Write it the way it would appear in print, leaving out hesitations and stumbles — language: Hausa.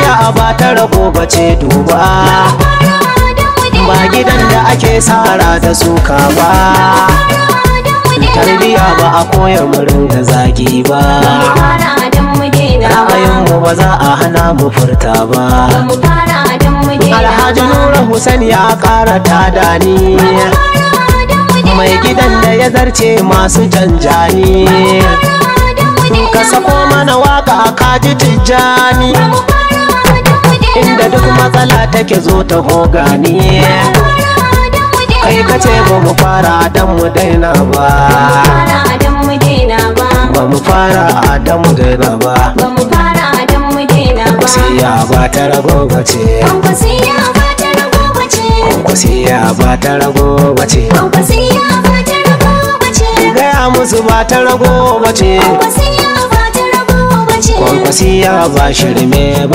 Kwankwasiya ba ta rago ba ce duba. Ba gidan da ake sara da suka ba. Tarbiya ba a koya mu ringa zagi ba. Ra'ayinmu ba za a hana mu furta ba. Alhaji Nura Hussein ya ƙara tada ni. Mai gidan da ya zarce masu janjani. Ka sako mana waka kaji Tijjani. Inda duk matsala take zo ta hogani. Kai ka ce ba mu fara don mu daina ba. Ba mu fara don mu daina ba. Kwankwasiya ba ta rago ba ce. Kwankwasiya ba ta rago ba ce. Kwankwasiya ba ta rago ba ce. Kwankwasiya ba ta rago ba ce. Gaya musu ba ta rago ba ce. Kwankwasiya ba ta rago ba ce. Kwankwasiya ba shirme ba.